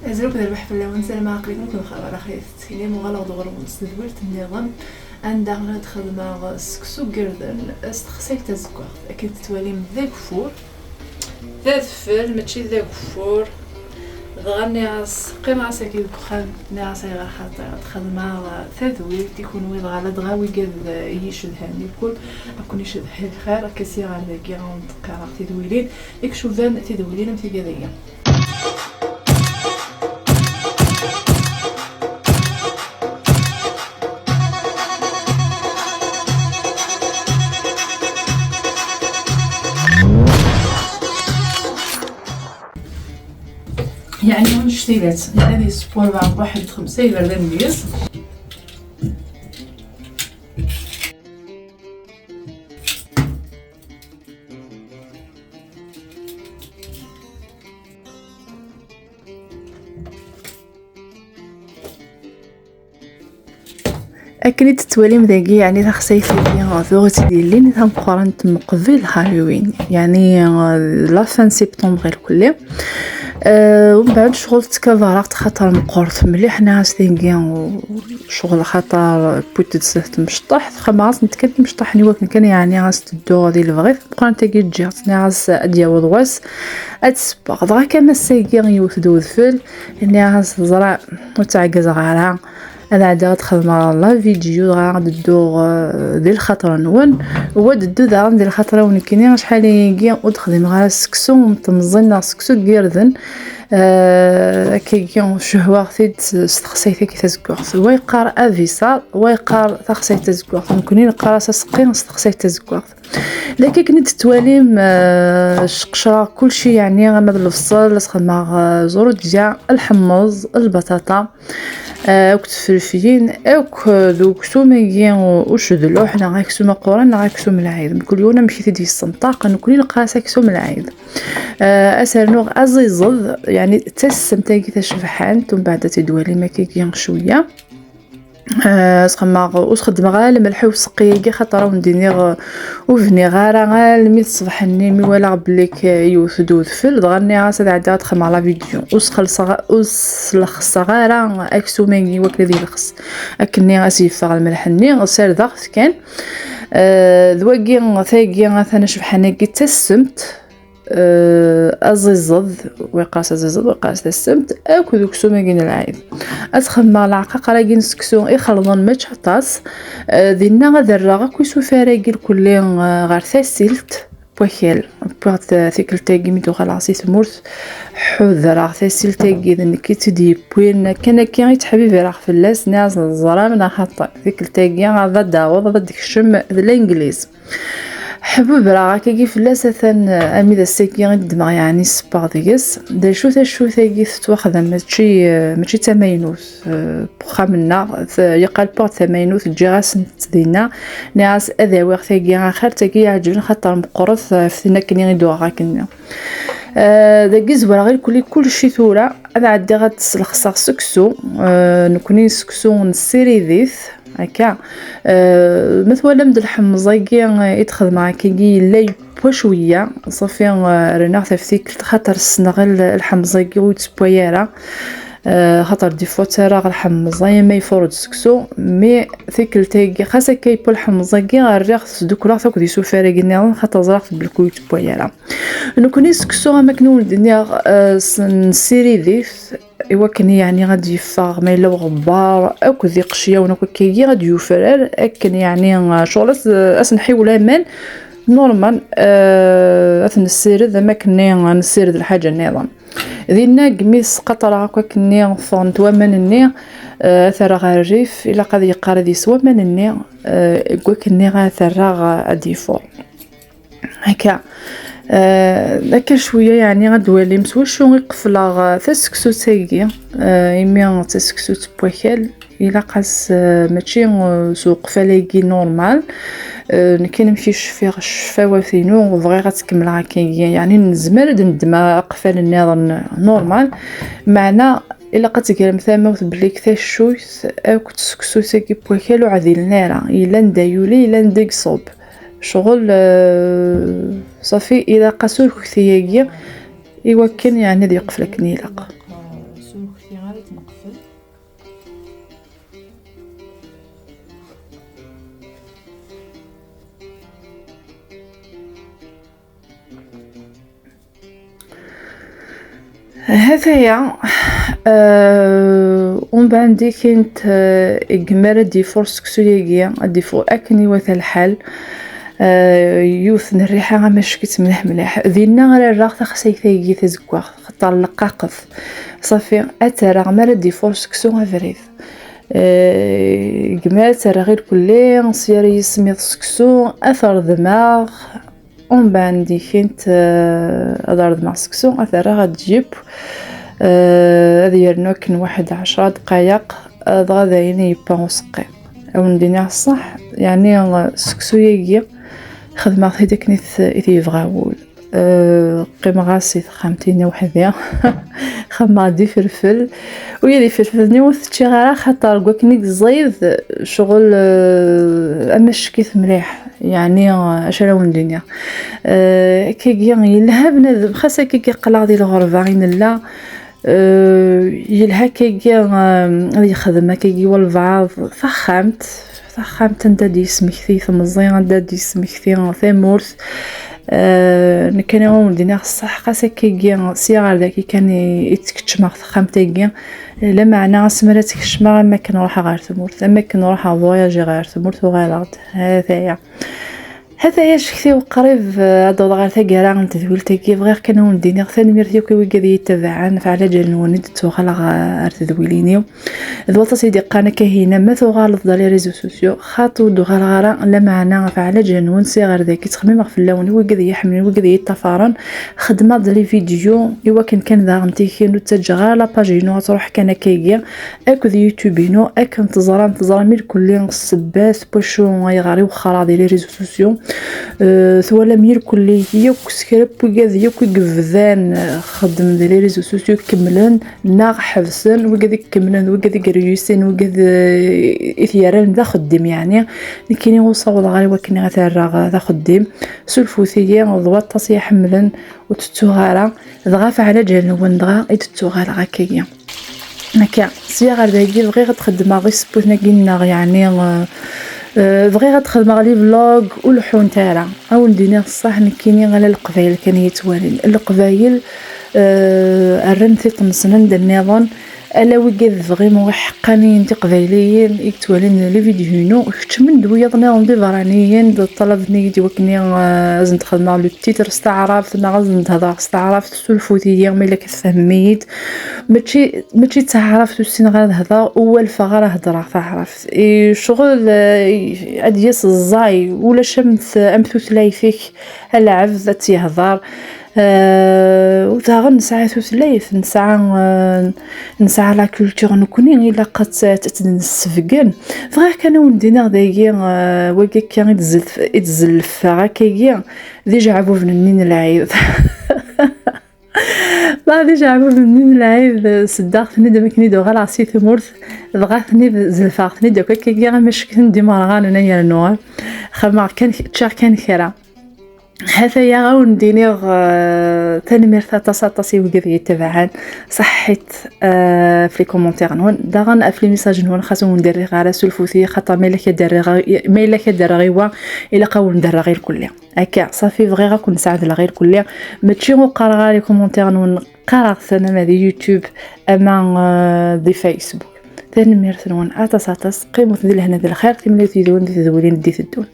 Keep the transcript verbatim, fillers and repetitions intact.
Azul akked rrbeḥ fell-awen, ssarameɣ aql-iken akk bxir, ala xir tettili. Uɣaleɣ-d ɣur-wen s tedwilt nniḍen, anda ara d-xedmeɣ seksu n yirden s texsayt tazeggaɣt. Akken tettwalim d ageffur, d adfel, mačči d ageffur. Dɣa nniɣ-as, qqimeɣ-as akkin deg uxxam, nniɣ-as ayɣer xaṭi ad xedmeɣ tadwilt i kunwi, dɣa ladɣa wigad i yi-icedhan, ilkul ad ken-icedh lxir, akka si ɣer dagi ad wen-d-qqareɣ tidwilin, i icuban tidwilin am tigad-agi. يعني مش سيلات، يعني هذه السبور بعد واحد خمسة يبقى ذا الميز. Akken i d-tettwalim dagi, yeɛni taxsayt-agi tuɣ-itt-id yellin tameqqrant meqbel Halloween, yeɛni, euh, la fin septembre irkelli. Euh, umbeɛd ccɣel ttkavareɣ-tt xaṭer meqqret mliḥ, nniɣ-as tagi ccɣel xaṭer wwit-d snat tmecṭaḥ, xemmeɣ-as nettkant imecṭaḥen i wakken kan yeɛni as-teddu di lebɣi. Meqqrant-agi ǧǧiɣ-tt, nniɣ-as ad d-yaweḍ wass ad tt-sebbeɣ. Dɣa kan ass-agi yiwet-d udfel, nniɣ-as ẓra ur ttɛeggizeɣ ara, ad ɛeddiɣ ad xedmeɣ la vidéo, dɣa ad dduɣ, eh, di lxaṭer-nwen, u ad ddu daɣen di lxaṭer-iw nekkini. Acḥal-agi ur d-xdimeɣ ara seksu n temẓin neɣ seksu n yirden, eh, akkagi cehwaɣ-t-id s texsayt-agi tazeggaɣt. Wa yeqqar abiṣar, wa yeqqar taxsayt tazeggaɣt. Nekkni neqqar-as aseqqi s texsayt tazeggaɣt. Dagi akken i d-tettwalim, eh, sqecreɣ kulci, yeɛni ama d lebṣel, ad xedmeɣ, eh, zrudya, lḥemmeẓ, lbaṭaṭa, eh, akked tfelfiyin, akk, eh, d uksum-agi ucedluḥ, neɣ aksum aquran, neɣ aksum lɛid. Mkul yiwen amek i t-id-yessenṭaq, nekkni neqqar-as aksum lɛid. Eh, ad s-rnuɣ aziẓeḍ, yeɛni d tassemt-agi tacebḥant, umbeɛd ad t-id-twalim akkagi cwiya. Eh, sxemmeɣ, ur sxeddmeɣ ara lmelḥ i useqqi-agi, xaṭer ad wen-d-iniɣ, eh, ur bniɣ ara almi d ṣṣbeḥ-nni mi walaɣ belli k-, yiwet-d udfel, dɣa nniɣ-as ad ɛeddiɣ ad xedmeɣ la vidéo. Ur sxelṣeɣ, ur slexseɣ ara aksum-agi wakken ad yelxes. Akkenni as yeffeɣ lmelḥ-nni, sardeɣ-t kan. Eh, d wagi, tagi, atan acebḥan-agi d tassemt. Eh, aziẓeḍ, wa yeqqar-as aziẓeḍ, wa yeqqar-as tassemt, akked uksum-agi n lɛid. Ad xedmeɣ leɛqaqer-agi n seksu ixelḍen, mačči aṭas. Eh, dinna ad rreɣ akk isufar-agi lkulli, eh, ɣer tasilt n wakal. Wwiɣ-d tikkelt-agi mi d-uɣaleɣ si tmurt, ḥudreɣ tasilt-agi, d nekk i tt-id-yewwin, akken akka i ttḥebibireɣ fell-as, nniɣ-as teẓram neɣ xaṭi. Tikkelt-agi ad d-taweḍ, ad d-tekcem d Langliz. Ḥbubreɣ akkagi fell-as, atan, eh, armi d ass-agi i d-ddmeɣ, yeɛni ssebbeɣ deg-s. D acu tacut-agi tettwaxdam, mačči, eh, mačči d tamaynut, eh, n uxxam-nneɣ, t-, yeqqal pas d tamaynut, ǧǧiɣ-asent-tt dinna. Nniɣ-as ad awiɣ tagi axir, tagi iɛeǧben, xaṭer meqqret, eh, ɣef tin akken i d-uɣeɣ akkenni. Eh, dagi zwareɣ irkelli kulci tura, ad ɛeddiɣ ad d-slexseɣ seksu, eh, nekkni seksu nessirid-it. Akka, eh, ma twalam-d lḥemmeẓ-agi, eh, i d-xedmeɣ akkagi, yella yewwa cwiya, ṣafi, eh, rniɣ-t ɣef tikkelt, xaṭer ssneɣ l-, lḥemmeẓ-agi ur yettewway ara, eh, xaṭer des fois ttarraɣ lḥemmeẓ, ay ma ifuṛ-d seksu, mi tikkelt-agi, xas akka yewwa lḥemmeẓ-agi, rriɣ-t, sdukleɣ-t akked isufar-agi nniḍen, xaṭer ẓriɣ-t belli ur yettewway ara. Nekkni seksu, am akken ur d-nniɣ, eh, s-, nessirid-it, i wakken yeɛni ad d-yeffeɣ ma yella uɣebbar akked iqecyawen akk akkagi ad d-yufrar, akken yeɛni, eh, ccɣel as-, ad s-nḥiwel aman normal, eh, ad t-nessired am akken nessired lḥaǧa nniḍen. Dinna, deg mi sqaṭreɣ akk akkenni, ffɣent waman-nni, eh, ad t-rreɣ ɣer rrif, ilaq ad yeqqar ad yeswa aman-nni, eh, deg wakkenni ad t-rreɣ ad d-yeffeɣ. Akka. Eh, akka cwiya, yeɛni ad d-twalim s wacu i qefleɣ, eh, taseksut-agi, eh, imi d taseksut n wakal, ilaq-as, eh, mačči, eh, s uqfal-agi normal. Eh, nekk amek i cfiɣ ccfawat-inu, bɣiɣ ad tt-kemmleɣ akkagi, yeɛni nezmer ad neddem aqfal nniḍen normal, meɛna ilaq ad tegrem tamawt belli tacut akked tseksut-agi n wakal ur ɛdilen ara, yella anda yuli, yella anda i iṣubb. Ccɣel, eh, ṣafi, ilaq-as urkti-agi i wakken, yeɛni, ad yeqfel akken ilaq. Ur kfiɣ ara ad t-neqfel. Hataya, euh, umbeɛd dikint, euh, deg mi ara d-yeffeɣ seksu-yagi, ad d-yeffeɣ akken iwata lḥal, euh, yiwet n rriḥa amack-itt mliḥ mliḥ. Dinna ara rreɣ taxsayt-agi tazeggaɣt, xaṭer leqqaqet. Ṣafi, ad tt-rreɣ mi ara d-yeffeɣ seksu abrid. Euh, deg mi ara tt-rreɣ irkelli, sya ara yismiḍ seksu, ad t-reḍmeɣ, umbeɛd dikint, euh, ad reḍmeɣ seksu, ad t-rreɣ ad d-yeww, euh, ad yernu akken waḥed ɛecra dqayeq, euh, dɣa dayen yewwa useqqi. Ad wen-d-iniɣ ṣṣeḥ, yeɛni, euh, seksu-yagi xedmeɣ-t-id akken i t-, i t-yebɣa wul. Euh, qqimeɣ-as i texxamt-inu weḥd-i. Xemmeɣ-d ifelfel. Uya d ifelfel-nni ur t-ččiɣ ara, xaṭer deg wakken i yeẓẓid, ccɣel, euh, amack-it mliḥ. Yeɛni, euh, acu ara wen-d-iniɣ? Euh, akkagi yelha bnadem, xas akkagi aql-aɣ di lɣerba i nella. Euh, yelha akkagi, euh, ad yexdem akkagi walbeɛḍ taxxamt, taxxamt anda d-yesmekti temẓi, anda d-yesmekti tamurt. Euh, nekkini ad wen-d-iniɣ ṣṣeḥ, xas akkagi sya ɣer dagi kan i, i tt-keččmeɣ texxamt-agi. Lameɛna asmi ara tt-kecmeɣ, am akken ruḥeɣ ɣer tmurt, am akken ruḥeɣ voyager ɣer tmurt, uɣaleɣ-d. Hataya. Hataya acektiw qrib, eh, ad d-awḍeɣ ɣer taggara n tedwilt-agi. Bɣiɣ kan ad wen-d-iniɣ tanemmirt yakk i wigad i yi-ttabaɛen, ɣef ɛlaǧal-nwen i d-ttuɣaleɣ ɣer tedwilin-iw. D waṭas i d-iqqaren akka, Hina, ma tuɣaleḍ-d ɣer les réseaux sociaux, xaṭi ur d-uɣaleɣ ara, lameɛna ɣef ɛlaǧal-nwen, sya ɣer dagi ttxemmimeɣ fell-awen, i wigad i yi-ḥemmlen, i wigad i yi-ṭṭafaren. Xedmeɣ-d les vidéos i wakken kan daɣen tikin ur ttaǧǧaɣ ara la page-inu ad truḥ kan akkagi, akked YouTube-inu, akken teẓram, teẓram irkelli ssebbat n wacu ayɣer i wexxreɣ di les réseaux sociaux. Euh, twalam irkelli yakk s kra n wigad yakk i yebdan, euh, xeddmen di les réseaux sociaux, kemmlen neɣ ḥebsen, wigad i ikemmlen, wigad i ireyusin, wigad, euh, i t-yerran d axeddim, yeɛni. Nekkini ur ssawḍeɣ ara i wakken ad t-rreɣ d axeddim. Surfut-iyi, d waṭas i yi-ḥemmlen, ur tettuɣ ara. Dɣa ɣef ɛlaǧal-nwen dɣa i d-ttuɣaleɣ akkagi. Akka, sya ɣer dagi bɣiɣ ad xedmeɣ isewwuten-agi-nneɣ, yeɛni, euh, euh, bɣiɣ ad xedmeɣ les vlogs ur leḥḥunt ara. Ad wen-d-iniɣ ṣṣeḥ, nekkini ala Leqbayel kan i yi-ttwalin. Leqbayel, euh, rran tiṭ-nsen anda nniḍen, ala wigad bɣim ur ḥeqqaniyen tiqbayliyin i yettwalin les vidéos-inu. Keččmen-d wiyaḍ nniḍen d iberraniyen, d ṭṭalaben-iyi-d i wakken, euh, ad sen-d-xedmeɣ le titre s taɛrabt neɣ ad sen-d-hedreɣ s taɛrabt, surfut-iyi ma yella akka tfehmem-iyi-d. Mačči, mačči d taɛrabt ur ssineɣ ara ad hedreɣ, ur walfeɣ ara heddreɣ taɛrabt. I ccɣel, eh, ad d-yas ẓẓay, ulac am t-, am tutlayt-ik, a lɛebd ad tt-yehder. Eh, u daɣen nesɛa tutlayt, nesɛa, eh, nesɛa la culture nekkni, ilaq ad tt-, ad tt-nessebgen. Bɣiɣ kan ad wen-d-iniɣ dagi, eh, wagi akka i d-zelf-, i d-zellfeɣ akkagi, d ijeɛbuben-nni n lɛid. Ma d ijeɛbuben-nni n lɛid, seddaɣ-ten-id am akken i d-uɣaleɣ si tmurt, dɣa ten-id zelfeɣ-ten-id akk akkagi, am acekten d imerɣanen ay yernu. Xedmeɣ kan, ččiɣ kan kra. Hataya ad wen-d-iniɣ, eh, tanemmirt aṭas, aṭas i wigad i yi-ttabaɛen. Ṣaḥḥit, eh, ɣef les commentaires-nwen. Daɣen ɣef les messages-nwen, xas ur wen-d-rriɣ ara, surfut-iyi, xaṭer ma yella akka d-rriɣ, ma yella akka d-rriɣ i wa, ilaq ad wen-d-rreɣ irkelli. Akka, ṣafi, bɣiɣ ad ken-sɛedleɣ irkelli. Mačči ur qqareɣ ara les commentaires-nwen, qqareɣ-ten ama di YouTube, ama, eh, di Facebook. Tanemmirt-nwen aṭas, aṭas. Qqimet di lehna d lxir, timlilit yid-wen di tedwilin d-iteddun.